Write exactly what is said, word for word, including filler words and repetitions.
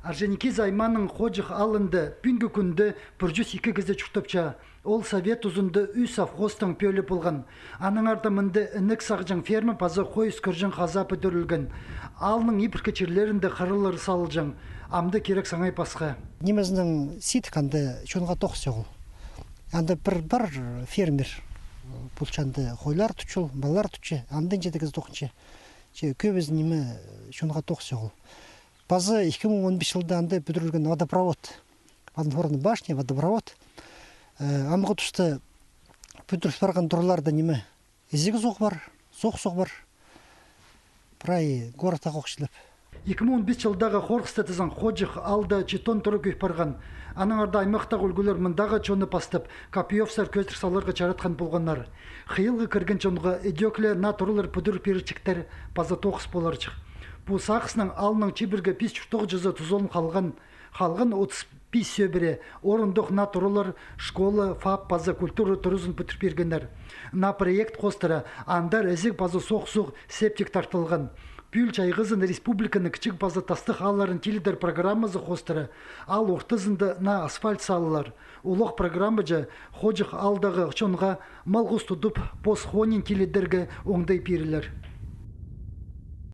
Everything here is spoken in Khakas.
Орджоникидзе аймааның Хоҷых аалында пӱӱнгі кӱнде пір чӱс ікі кізі чуртапча. Ол совет тузында ӱс совхозтың пӧлии полған. Аннаңар даа мында інек сағҷаң ферма паза хой ӧскірҷең хазаа пӱдірілген. Аалның ибіркі чирлерінде хыралар салылҷаң. Амды кирек саңай пасха. Нимезінең сидік, анда чонға тоғыс чоғыл. Анда пір, пір фермер полча, анда хойлар тутча, маллар тутча, амды ниҷе-де кізі тоғынча. Че кӧбізі ниме, чонға тоғыс чоғыл. Паза ікі муң он пис чылда анда пӱдірілген водопровод. Поднапорная башня, водопровод. Э, амғы туста пӱдіріс парған тураларда ниме, ізіг суғ пар, суғ суғ пар. Прай городтағы ох чіли. Ікі муң он пис чылдағы хорғыста тізең Хоҷых аалда читон тура кӧй парған. Аннаңар даа аймахтағы ӱлгӱлер мындағы чонны пастап, копьёвсар кӧзідір саларға чаратхан полғаннар. Хыйалға кірген чонға ідӧк ле наа туралар пӱдір пирерҷіктер паза тоғыс поларҷых. Пу сағыснаң аалның чибіргі пис чуртағҷызы тузаланып халған. Халған отыс пис сӧбіре орындох наа туралар, школа, ФАП паза культура туразын пӱдір пиргеннер. Наа проект хоостыра андар ізіг паза суғ суғ септик тартылған. Пӱӱл чайғызын республиканың кічіг паза тастығ аалларын тилідер программазы хоостыра аал ортызында наа асфальт салылар. Улуғ программаҷа Хоҷых аалдағы чонға мал-хус тудып, пос хониин тилідерге оңдай пирілер.